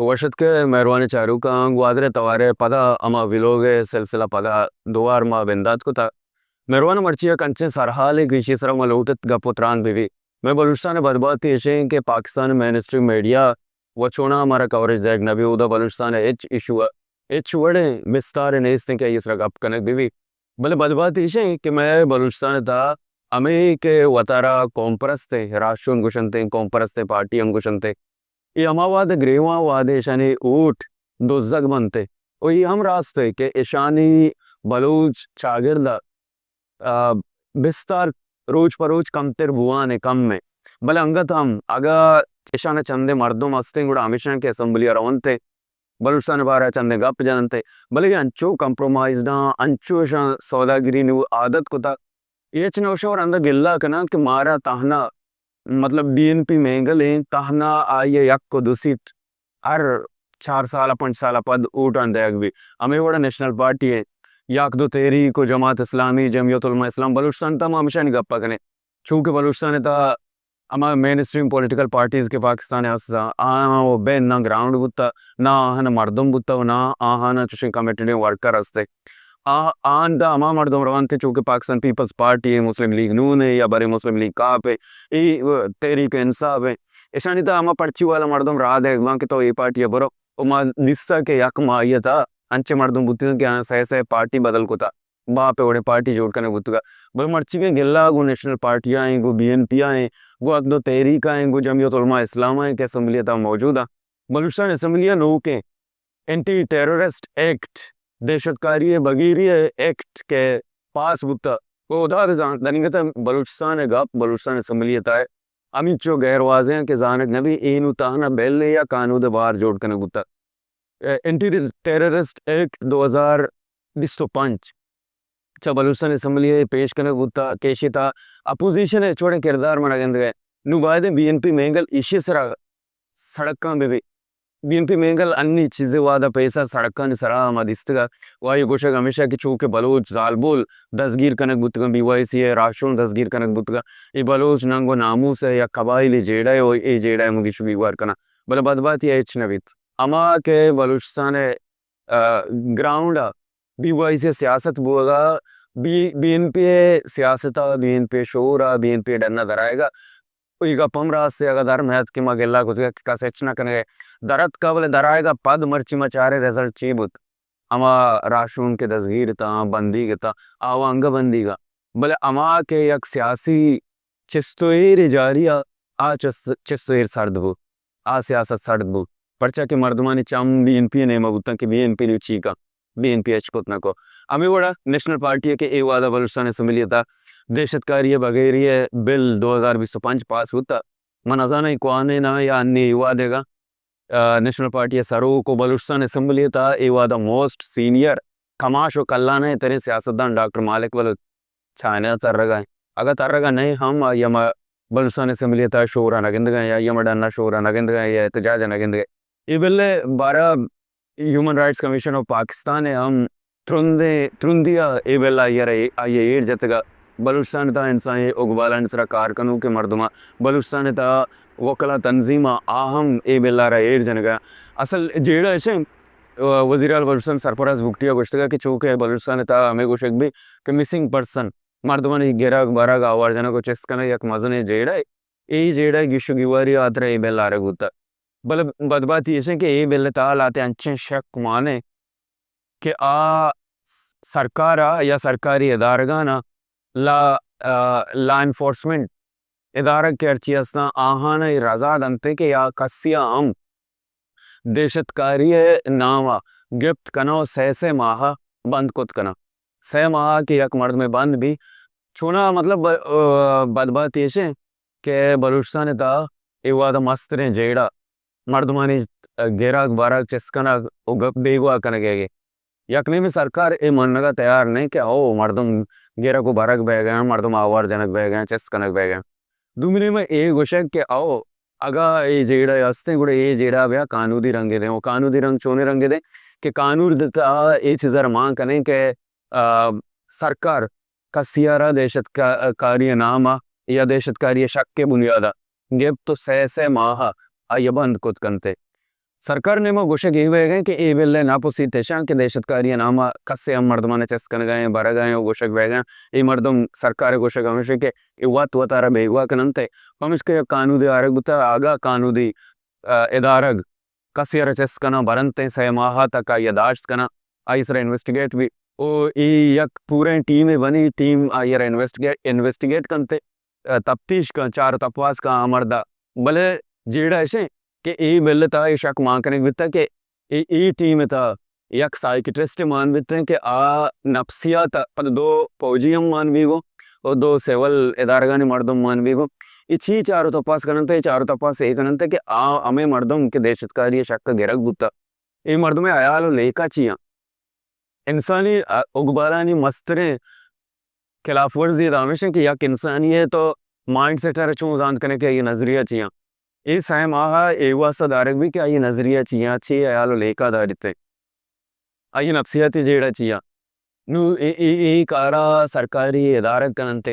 وش اتکے مہروانیں چاروکاں، گوادر ءِ توار ءِ پدا ہما ویلوگ ءِ سلسلہ پدا دوبار ما بندات کتا۔ مہروان، مرچی یک انچیں سرحالے کہ ایشی سرا ما لوٹت گپ و تران بہ بی۔ مئے بلوچستان ءِ بدبہتی ایش ایں کہ پاکستان ءِ مین اسٹریم میڈیا و چوناہا مارا کوریج دئیگ نہ بی، اودا بلوچستان ءِ ہچ ایشو ءَ ہچ وڑیں بستارے نیست ایں کہ آئی ءِ سرا گپ کنگ بہ بی۔ بلے بدبہتی ایش ایں کہ مئے بلوچستان ءِ تہا ہمے کہ وتارا قوم پرستیں راہشون گوشنتیں، قوم پرستیں پارٹی ہم گوشنتیں، اے ہما وہد ءَ گریواں وہدے اشانی اوٹ دزگ بنت ءُ اے ہم راست ءَ کہ اشانی بلوچ چاگرد ءَ، آ، بستار روچ پہ روچ کمتر بوان ءَ، کم ءَ۔ بلے انگت ہم اگاں اشان ءَ چندے مردم ہستیں گڑا ہمیشاں کہ اسمبلی ءَ رونت ءُ بلوچستان ءِ بارہ ءَ چندے گپ جننت ءُ، بلے انچو کمپرومائزڈ آں، انچو اشاں سوداگری نوں عادت کتگ، اے ہچ نہ گوشاں اور اندا گلہ کناں کہ مارا تہنا مطلب بی این پی مینگل ایں، تہنا آئی ءَ یک ءُ دو سیٹ ہر چار سال ءَ پنچ سال ءَ پد اوٹاں دئیگ بی۔ ہمے وڑا نیشنل پارٹی ایں، یک دو تحریک ءُ جماعت اسلامی، جمعیت علماء اسلام، بلوچستان ءِ تہا ما ہمیشانی گپ ءَ کنیں۔ چونکہ بلوچستان ءِ تہا ہما مین اسٹریم پولیٹیکل پارٹیز کہ پاکستان ءَ ہستاں، آہاں و بین نہ گراؤنڈ بوتہ، نہ آہاں مردم بوتہ و نہ آہاں چوشیں کمیٹڈیں ورکر ہستے۔ آ، آہاں تہا ہما مردم روانت چونکہ پاکستان پیپلز پارٹی ایں، مسلم لیگ نون ایں یا برے مسلم لیگ کاپ ایں، اے تحریک انصاف ایں، اشانی تہا ہما پرچی والا مردم راہ دئیگ باں کہ تو اے پارٹی ءَ برو۔ و ما دیستہ کہ یک ماہی ءِ تہا انچیں مردم بوتگ کہ آہاں سئے سئے پارٹی بدل کتہ، باپ ءِ وڑیں پارٹی جوڑ کنگ بوتگ۔ بلے مرچیگیں گلہ گوں نیشنل پارٹی ءَ ایں، گوں بی این پی ءَ ایں، گوں حق دو تحریک ءَ ایں، گوں جمعیت علماء اسلام ءَ ایں کہ اسمبلی ءِ تہا موجود آں۔ بلوچستان اسمبلی ءَ نوکیں اینٹی ٹیررسٹ ایکٹ، دہشت کاری ءِ بگیری ءِ ایکٹ کہ پاس بوتہ، و خدا بزانت، دنیگت ءَ بلوچستان ءِ گپ بلوچستان اسمبلی ءِ تہا ہمینچو غیر واضح ایں کہ زانگ نہ بی اے نوں تہنا بل یا کانود ءِ بہر جوڑ کنگ بوتہ۔ اینٹی ٹیررسٹ ایکٹ دو ہزار بیست و پنچ چہ بلوچستان اسمبلی ءَ پیش کنگ بوتہ کہ ایشی تہا اپوزیشن ءِ ہچ وڑیں کردار من ءَ گندگ ءَ۔ نوں بایدیں بی این پی مینگل ایشی ءِ سرا سڑکاں بہ بی۔ بی این پی مینگل انی چیزے وہد ءَ پیسر سڑکانی سرا ما دیستگ ءَ و آئی ءِ گوشگ ہمیش ایں کہ چونکہ بلوچ زالبول دزگیر کنگ بوتگ اَنت، بی وائی سی ءِ راہشون دزگیر کنگ بوتگ اَنت، اے بلوچ ننگ و ناموس ءِ یک قبائلی جیڑہ ءَ و اے جیڑہ ءَ ما گیش و گیوار کناں۔ بلے بدبہتی ءَ ہچ نہ بیت۔ ہما کہ بلوچستان ءِ، آ، گراؤنڈ ءَ بی وائی سی ءِ سیاست بوگ ءَ، بی، بی این پی ءِ سیاست ءَ، بی این پی ءِ شور ءَ، بی این پی ءِ ڈن ءَ درآیگ ءَ، اے گپ ہم راست ایں، اگاں در میات کہ ما گلہ کتگ کہ کس ہچ نہ کنگ ءَ در اتکگ، بلے درآیگ ءَ پد مرچی ما چاریں رزلٹ چی بوت؟ ہما راہشون کہ دزگیر اتاں، بندیگ اتاں، آواں انگہ بندیگ ءَ۔ بلے ہما کہ یک سیاسی چست و ایر جاری ءَ، آ چست، چست و ایر سرد بوت، آ سیاست سرد بوت۔ پرچا کہ مردمانی چم بی این پی ءِ نیمگ ءَ بوتاں کہ بی این پی نوں چی کنت، بی این پی ہچ کت نہ کت۔ ہمے وڑا نیشنل پارٹی ءَ کہ اے وہد ءَ بلوچستان اسمبلی ءِ تہا دہشت کاری ءِ بگیری ءِ بل دو ہزار بیست و پنچ پاس بوتہ، من نزاناں اے کوہنیں نہ یا انی اے وہد ءَ گا، آ، نیشنل پارٹی ءِ سروک و بلوچستان اسمبلی ءِ تہا اے وہد ءَ موسٹ سینئر کماش و کلانہ تریں سیاستدان ڈاکٹر مالک بلوچ چائنا ءَ ترگ ءَ ایں۔ اگاں ترگ ءَ نہ ایں ہم، آئی ءَ ما بلوچستان اسمبلی ءِ تہا شور ءَ نہ گندگ ءَ ایں یا آئی ءَ ما ڈن ءَ شور ءَ نہ گندگ ءَ ایں یا احتجاج ءَ نہ گندگ ءَ ایں۔ اے بل ءِ بارہ ءَ human rights commission of Pakistan ءَ ہم ترندیں، ترندی ءَ اے بل ءَ آئی ءَ را، آئی ءَ ایر جتگ ءَ۔ بلوچستان ءِ تہا انسانی اگبالانی سرا کار کنوکیں مردماں، بلوچستان ءِ تہا وکلا تنظیماں، آ ہم اے بل ءَ را ایر جنگ ءَ۔ اصل جیڑہ اش ایں، وزیراعلی بلوچستان سرفراز بگٹی ءَ گوشتگ کہ چونکہ بلوچستان ءِ تہا ہمے گوشگ بیت کہ مسنگ پرسن، مردمانی گرگ برگ، آوار جنگ و چست کنگ یک مزنیں جیڑہ اے۔ اے جیڑہ ءِ گیش و گیواری ءِ ہاترا اے بل آرگ بوتگ۔ بلے بدبہتی ایش انت کہ اے بل ءِ تہا لہتے انچیں شک مان انت کہ آ سرکار ءَ یا سرکاری ادارگاں ءَ لا، آ، لا انفورسمنٹ ادارگ کہ ہرچی ہستاں، آہان ءَ اے رضا دنت کہ یا کسی ءَ ہم دہشتکاری ءِ نام ءَ گپت کناں و سئے سئے ماہ ءَ بند کت کناں۔ سئے ماہ ءَ کہ یک مردمے بند بی، چوناہا مطلب، آ، بدبہتی ایش انت کہ بلوچستان ءِ تہا اے وہد ءَ مستریں جیڑہ مردمانی گرگ برگ، چست کنگ و گپ بیگواہ کنگ ءَ۔ یک نیمے سرکار اے منگ ءَ تیار نہ انت کہ او مردم گرگ و برگ بئیگ ءَ انت، مردم آوار جنگ بئیگ ءَ انت، چست کنگ بئیگ ءَ انت۔ دومی نیمے اے گوشگ کہ او اگاں اے جیڑہ ہستیں گڑا اے جیڑہ بیا قانودی رنگے دیں۔ و قانودی رنگ چونیں رنگے دیں کہ قانود ءِ تہا اے چیز ءَ را مان کنیں کہ، آ، سرکار کسی ءَ را دہشت کا-، کاری ءِ نام ءَ یا دہشتکاری ءِ شک ءِ بنیاد ءَ گپت و سئے سئے ماہ ءَ آئی ءَ بند کت کنت۔ سرکار نیما گوشگ اے بئیگ ءَ کہ اے بل ءِ ناپسیت ایشاں کہ دہشتکاری ءِ نام ءَ کسے ہم مردماں چست کنگ ءَ ایں، برگ ءَ ایں ءُ گوشگ بئیگ ءَ ایں۔ اے مردم، سرکار ءِ گوشگ ہمیش ایں کہ اے وت وت ءَ را بیگواہ کن اَنت ءُ پمیشکا یک کانودے آرگ بوتگ، اگاں کانودی، آ، ادارگ کسے ءَ را چست کناں، برنت ءُ سئے ماہ ءَ تک آئی ءَ داشت کناں، آئی ءِ سرا انویسٹیگیٹ بی۔ او اے یک پوریں ٹیمے بنی، ٹیم آئی ءَ را انویسٹیگیٹ، انویسٹیگیٹ کنت ءُ، آ، تفتیش کن، چار ءُ تپاس کن آ مرد ءَ۔ بلے جیڑہ ایش ایں کہ اے بل ءِ تہا اے شک مان کنگ بیتگ کہ اے، اے ٹیم ءِ تہا یک سائیکٹرسٹے مان بیتیں کہ آ نفسیات ءَ، پد دو فوجی ہم مان بیگو ءُ دو سول ادارگانی مردم مان بیگو۔ اے چی چار ءُ تپاس کن اَنت؟ اے چار ءُ تپاس اے کن اَنت کہ آ ہمے مردم کہ دہشتکاری ءِ شک ءَ گرگ بوتگ، اے مردم ءِ ہیال ءُ لیکہ چی اَنت؟ انسانی، آ، اگبالانی مستریں خلاف ورزی ادا ہمیش ایں کہ یک انسانے ءِ تو مائنڈ سیٹ ءَ را چون زانت کنے کہ آئی ءِ نظریہ چی اَنت۔ اے سئے ماہ ءَ اے واسطہ دارگ بی کہ آئی ءِ نظریہ چی اَنت، چے ہیال ءُ لیکہ داریت، آئی ءِ نفسیاتی جیڑہ چی اَنت۔ نوں اے، اے، اے کار ءَ سرکاری ادارگ کن اَنت۔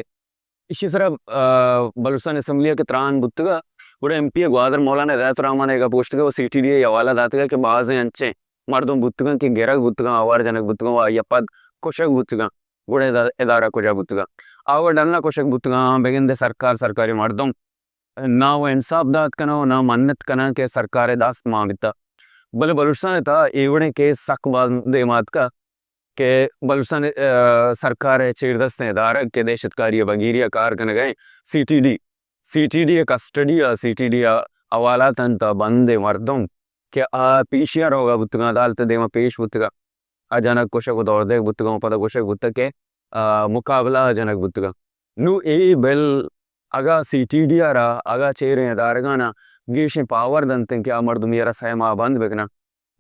ایشی ءِ سرا، آ، بلوچستان اسمبلی ءَ کہ تران بوتگ ءَ، گڑا ایم پی ءَ گوادر مولانا ہدایت الرحمان ءَ اے گپ گوشتگ ءُ سی ٹی ڈی ءَ اے حوالہ داتگ کہ بازیں انچیں مردم بوتگ اَنت کہ گرگ بوتگ اَنت، آوار جنگ بوتگ اَنت ءُ آئی ءَ پد کشگ بوتگ اَنت۔ گڑا ادا-، ادارہ کجا بوتگ اَنت؟ آ وڑ ڈن ءَ کشگ بوتگ اَنت، بگندے سرکار، سرکاری مردم نہ وَ انصاف دات کناں ءُ نہ منت کناں کہ سرکار ءِ دست مان بیتگ۔ بلے بلوچستان ءِ تہا اے وڑیں کیس سک باز دیما اتکگ کہ بلوچستان، آ، سرکار ءِ چیردستیں ادارگ کہ دہشتکاری ءِ بگیری ءَ کار کنگ ءَ ایں، C T D, C T D ءِ کسٹڈی ءَ، سی ٹی ڈی ءِ حوالات ءِ تہا بندیں مردم کہ آ پیشی ءَ روگ ءَ بوتگ اَنت، عدالت ءِ دیما پیش بوتگ اَنت، آ جنگ کشگ ءُ دور دیگ بوتگ اَنت ءُ پدا گوشگ بوتگ کہ، آ، مقابلہ ءَ جنگ بوتگ اَنت۔ نوں اے بل اگاں سی ٹی ڈی ءَ را، اگاں چیریں ادارگاں ءَ گیشیں پاور دنت کہ آ مردمے ءَ را سئے ماہ بند بکناں،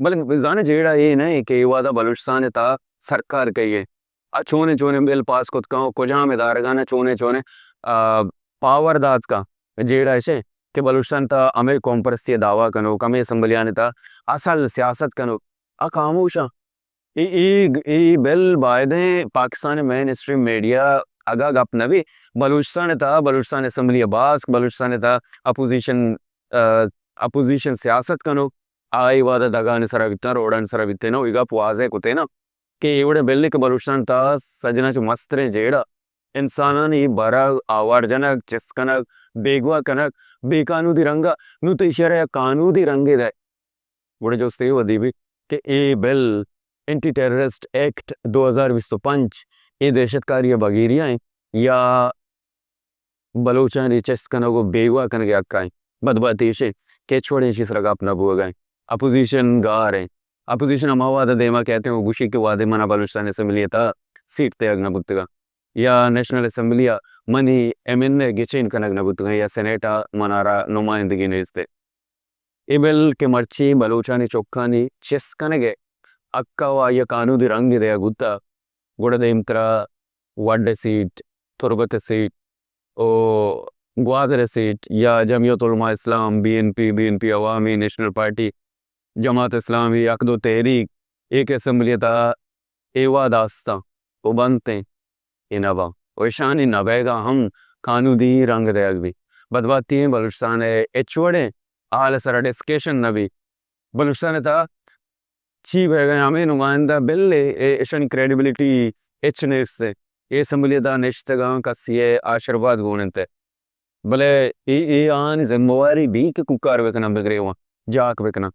بلے زانے جیڑہ اے نہ ایں کہ اے وہد ءَ بلوچستان ءِ تہا سرکار کئی ایں، آ چونیں چونیں بل پاس کت کن، کجام ادارگاں ءَ چونیں چونیں، آ، پاور دات کن۔ جیڑہ ایش ایں کہ بلوچستان ءِ تہا ہمے قوم پرستی ءِ دعویٰ کنوک، ہمے اسمبلیانی تہا اصل سیاست کنوک، آ خاموش اَنت۔ اے، اے، اے بل بایدیں پاکستان ءِ مین اسٹریم میڈیا اگاں گپ نہ بی، بلوچستان ءِ تہا، بلوچستان اسمبلی ءِ باسک، بلوچستان ءِ تہا اپوزیشن، آ، اپوزیشن سیاست کنوک، آ اے وہد ءَ دگانی سرا بیتاں، روڈانی سرا بیتیناں، اے گپ واضح کتیناں کہ اے وڑیں بلے کہ بلوچستان ءِ تہا سجناں چہ مستریں جیڑہ انسانانی برگ، آوار جنگ، چست کنگ، بیگواہ کنگ، بے قانودی رنگ ءَ، نوں تو ایشی ءَ را یک قانودی رنگے دئے۔ گڑا جست اے ودی بیت کہ اے بل، اینٹی ٹیررسٹ ایکٹ دو ہزار بیست ءُ پنچ، اے دہشتکاری ءِ بگیری ءَ ایں یا بلوچانی چست کنگ ءُ بیگواہ کنگ ءِ حق ءَ ایں؟ بدبہتی ایش ایں کہ ہچ وڑیں ایشی سرا گپ نہ بوگ ءَ ایں۔ اپوزیشن گار ایں۔ اپوزیشن ہما وہد ءَ دیما کئیت ءُ گوشی کہ وہدے منا بلوچستان اسمبلی ءِ تہا سیٹ دیگ نہ بوتگ اَت یا نیشنل اسمبلی ءَ منی ایم این اے گچین کنگ نہ بوتگ اَت یا سینیٹ ءَ منارا نمائندگی نیست ایں۔ اے بل کہ مرچی بلوچانی چکانی چست کنگ ءِ حق ءَ ءُ آئی ءَ قانودی رنگ دیگ بوتگ، گڑا دیمترا وڈھ ءِ سیٹ، تربت ءِ سیٹ ءُ گوادر ءِ سیٹ یا Jamiat Ulema Islam, B N P, B N P Awami, national party, Jamaat اسلامی، حق دو تحریک، اے کہ اسمبلی ءِ تہا اے وہد ءَ استاں ءُ بنت ایں، اے نہ باں ءُ ایشانی نہ بئیگ ءَ ہم قانودی رنگ دیگ بی۔ بدبہتی ایں بلوچستان ءِ ہچ وڑیں حال ءِ سرا ڈسکشن نہ بی۔ بلوچستان ءِ تہا چی بئیگ ءَ ایں؟ ہمے نمائندہ بل اے، اے، ایشانی کریڈیبلٹی ہچ نیست ایں۔ اے اسمبلی ءِ تہا نشتگ آں، کسی ءِ آشرباد گون اِنت۔ بلے اے، اے آہانی ذمہ واری بی کہ کوکار بکناں، بگریواں، جاک بکناں۔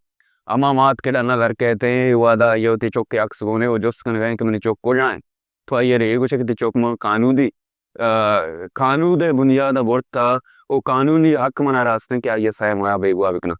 ہما مات کہ ڈن ءَ در کئیت ایں، اے وہد ءَ آئی ءَ وتی چک ءِ عکس گون ایں ءُ جست کنگ ءَ ایں کہ منی چک کجا ایں؟ تو آئی ءَ را اے گوشئے کہ تئی چک من قانودی، آ، قانود ءِ بنیاد ءَ برتہ ءُ قانونی حق منا را است ایں کہ آئی ءَ سئے ماہ ءَ بیگواہ بکناں۔